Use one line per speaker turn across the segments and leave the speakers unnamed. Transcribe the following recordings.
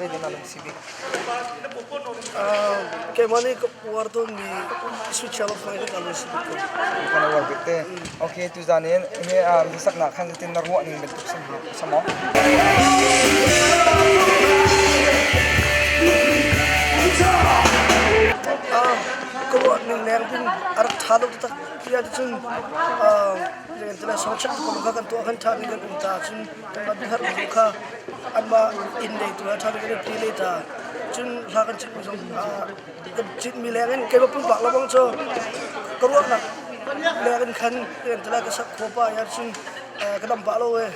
Zeitin na lungsi bik?
Keimah nih ka uar tawnmi Sweet Child of Mine ka lungsi bik ko.
Kan uar bik te. Okay, tuzan in hi hlasaknak khan zeitin na ruah ning bantuk si hnga maw?
Ka ruah ning leng pin a rak ṭha lo taktak ti ahcun zeitila sawngchak kong kha kan tuah kan ṭha mi kan um ta cun kanmah biahngalh mi kha anmah inn lei tu ah ṭha deuh in pi lei ta cun hla kan chimmi zong kan citmi leng in keimah pumpak lawng cu ka ruahnak leng in khan tila ka sak khawh pah ya cun ka dam pah lo e.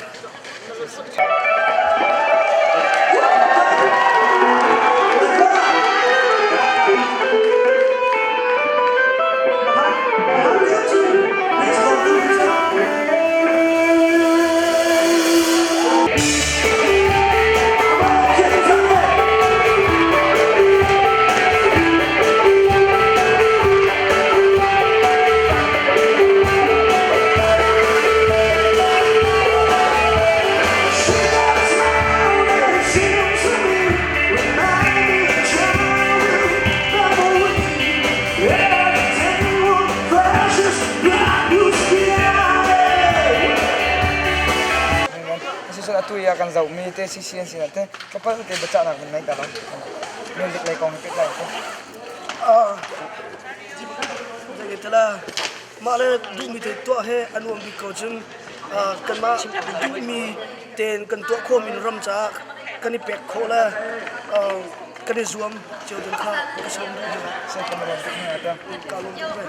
Siseh atu i a kan zohmi te CCNC na te tlawmpal te biachahnak nan ngei ta lo. Music lei kong he pehtlai in.
Tala mah le duhmi te tuah he a nuam bik ko cun kanmah duhmi tein kan tuah khawhmi ram caah kan i pek khawh le kan i zuam cio ding kha ka sawm duh hna. Ka lawm tuk ve.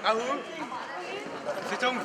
Ahu. Si chung.